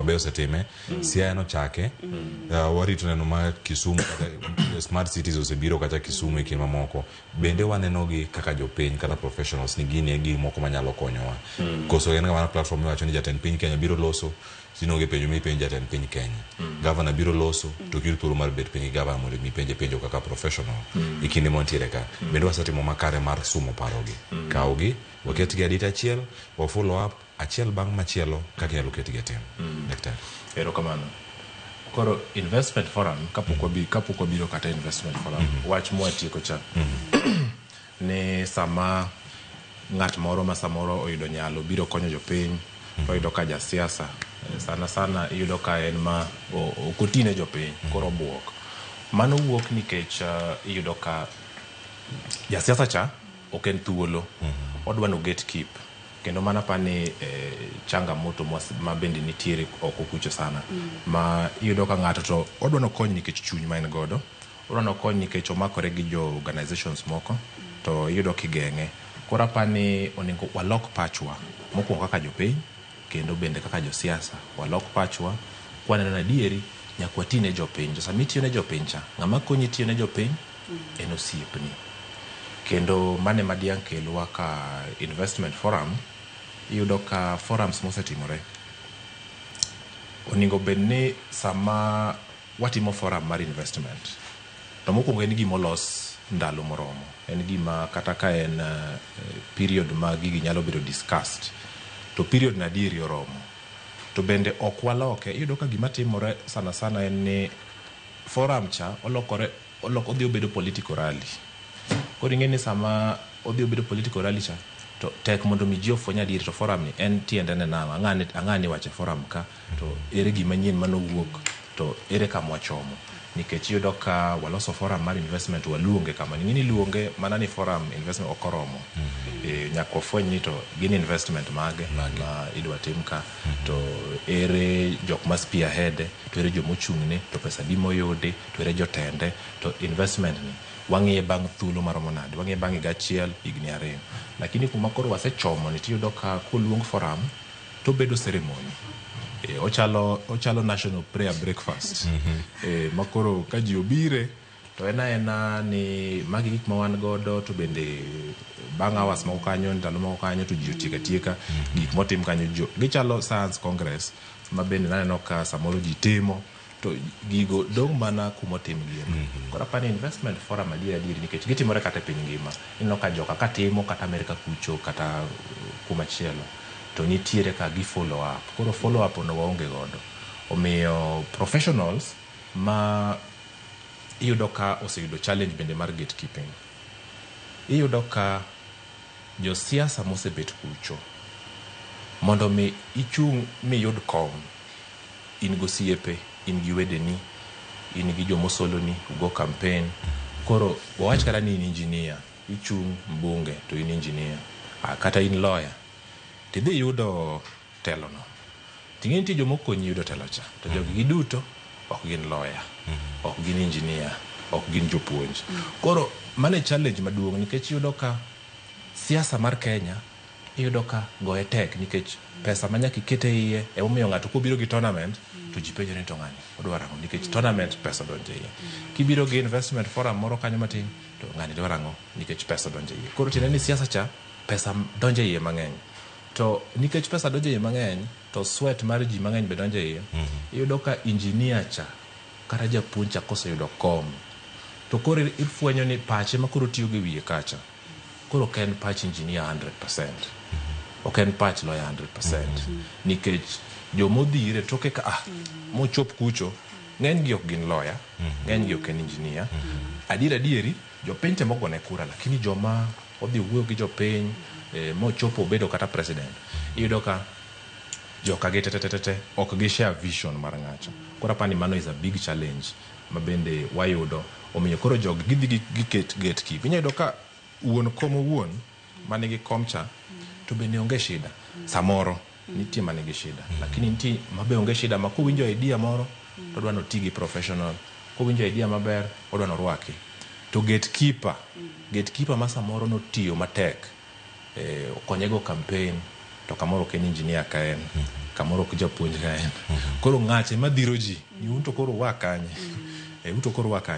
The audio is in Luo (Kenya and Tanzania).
Bay osetime, Siaya nochake, warito neno ma Kisumu kata smart cities osebiro kata Kisumu e kind mamoko. Bende waneno gi kaka jopiny kata professionals ni gini e gik moko manyalo konyowa. Koso en ga mana platform miwacho ni jatend piny Kenya biro loso, sinonge penjo mipenjo jatend piny Kenya. Governor biro loso, to ok iyud thuolo mar bet piny gi governor mondo mi ipenje penjo kaka professional e kinde mantiere ka. Bende wasetimo makare mar sumo parogi. Kawgi, waketgi adita achiel, wa follow up achiel bang' machielo kaka inyalo ketgi e tim. Daktari. Erokamano. Koro investment forum kapok wabi kapok wabiro kata investment forum wach mwatieko cha ni sama ng'at moro ma samoro oyudo nyalo biro konyo jopiny to oyudo ka jasiasa sana sana iyudo ka en ma ok otine jopiny koro obuok. Mano wuok nikech iyudo ka jasiasa cha ok en thuolo odwa no gatekeep kendo mano apani changamoto ma bende nitiere oko kucho sana ma iyudo ka ng'ato to odwa nokony nikech chuny ma en godo odwa nokony nikech omakore gi jo organizations moko to iyudo kigeng'e. Koro apani onego walok pachwa mokwongo kaka jopiny kendo bende kaka josiasa walok pachwa kwaneno ni adieri nyaka wati ne jopiny to sama itiyo ne jopiny cha ng'ama konyi tiyo ne jopiny en osiepni. Kendo mano ema diang' kelwa ka investment forum iyudo ka forums mosetimore onego bed ni sama watimo forum mar investment to mokwongo en gima olos ndalo moromo en gima kata ka en period ma gigi nyalo bedo discussed to period na adieri oromo to bende ok waloke iyudo ka gima timore sana sana en ni forum cha olokore odhi obedo political rally. Koro ing'e ni sama odhi obedo political rally cha to tek mondo mi ji ofweny adieri to forum ni en tiende ne nang'o ang'ane iwacho e forum ka to ere gima nyien manowuok to ere kama wachomo nikech iyudo ka waloso forum mar investment waluonge kama ing'e ni iluonge mana ni forum investment ok oromo. Nyaka wafweny ni to gin investment mage ma idwa tim ka to ere jok ma spearhead to ere jomochung'ne to pesa adi moyudi to ere jotende to investment ni wang'iye bang' thuolo maromo nade wang'iye bang' higa achiel higni ariyo lakini kuma koro wasechomo ni tiyudo ka koluong forum to obedo ceremony. Ochalo national prayer breakfast. Ma koro ka ji obire to en aena ni magi gik ma wan godo to bende bang' hours moko kanyo ndalo moko kanyo to ji otieko atieka gik motim kanyo gichalo science congress ma bende naneno ka samoro ji timo to gigo dong' mana kumotimgie. Koro apani investment forum adier adier nikech gitimore kata e piny ngima. Ineno ka joka ka timo kata Amerika kucho kata kumachielo to nitiere ka gi follow up. Koro follow up no waonge godo. Omiyo professionals ma iyudo ka oseyudo challenge bende mar gatekeeping. Iyudo ka josiasa mosebet kucho mondo mi ichung' miyud kom in gosiepe, in gi wedeni, in gi jomosoloni, ugo campaign. Koro wawach kata ni in engineer, ichung' mbunge to in engineer, kata in lawyer, tidhi yudo telo no. Ting'e nitie jomokonyi yudo telo cha, to jogi giduto ok gin lawyer, ok gin engineer, ok gin jopuonj. Koro mano e challenge maduong' nikech iyudo ka siasa mar Kenya iyudo ka goye tek nikech pesa ma nyaka iket e iye emomiyo ng'ato kobiro gi tournament to ji penjore ni to ng'ani odwaro ang'o nikech tournament pesa odonjo e iye. Kibiro gi investment forum moro kanyo matin to ng'ani dwaro ang'o nikech pesa odonjo e iye. Koro tiende ni siasa cha pesa donjo e iye mang'eny. To nikech pesa donjo e iye mang'eny to sweat mar ji mang'eny be donjo e iye, iyudo ka engineer cha kata japuonj cha koseyudo kom to koro ifwenyo ni pache ma koro tiyo go e wiye kacha koro ok en pach engineer 100%. Ok en pach lawyer 100%. Nikech jomodhire toke ka mochop kucho ng'eny gi ok gin lawyer, ng'eny gi ok en engineer. Adier adieri jopiny temo gone kura lakini joma odhi wuoyo gi jopiny mochopo obedo kata president iyudo ka joka gi tetetete ok gi share vision mar ng'acha. Koro apani mano is a big challenge ma bende wayudo. Omiyo koro jogi gidhi giket gatekeep. Inyalo yudo ka wuon kom owuon manigi kom cha to bende onge shida. Samoro nitie manigi shida lakini nitie mabe onge shida ma kowinjo idea moro to odwa noti gi professional, kowinjo idea maber odwa norwaki. To gatekeeper ma samoro notiyo matek okonye go campaign to kamoro ok en engineer ka en. Kamoro ok japuonj ka en. Koro ng'ache madhiro ji ni un to koro wa kanye? Un to koro wa kanye?